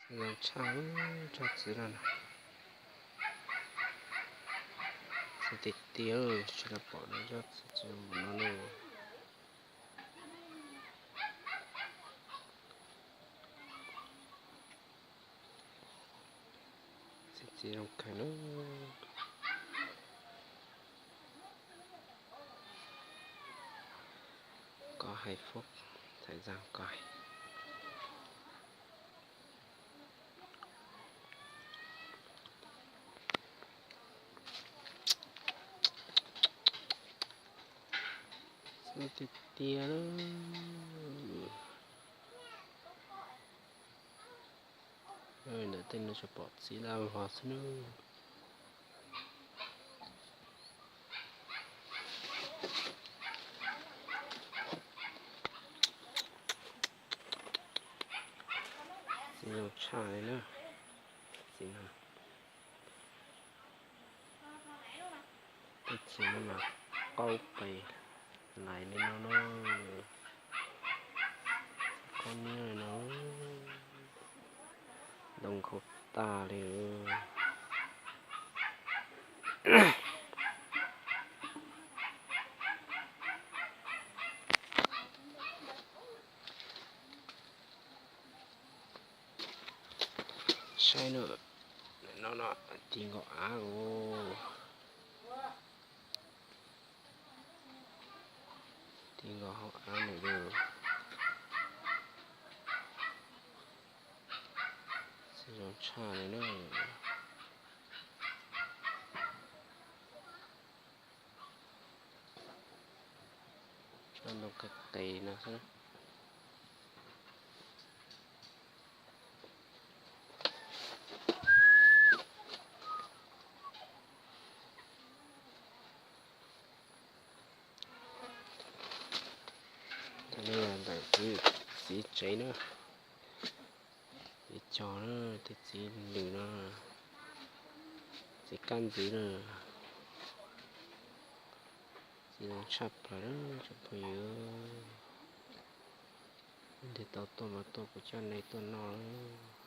Zoo tshaj, tsob txiv no na. Txiv tiag tiag, tsis tau pom dua tsob txiv zoo npaum no li. Txiv txiv zoo kawg na. Có hạnh phúc thời gian coi. Xwb tiag tiag. Ntawm tej no tsuas pom txiv dab vog xwb nawb. Txiv zoo tshaj li na. Txiv no, tej txiv no mas qaub pes lais li no na. Qaub niab li no, ntoo nkhaus tag li. Saib no, no no, tig nkaus av os. Tig nkaus hauv av lawm. Txiv zoo tshaj li na. Tsob ntoo qis qis no xwb. Ntawm no yog ntawm kuv txiv tsev na. Txiv cog na, tej txiv lws no, txiv kab ntxiv na. Txiv zoo tshaj plaws na tsoom phooj ywg. Leej twg tau tuaj mas tuaj kuv coj nej tuaj noj na.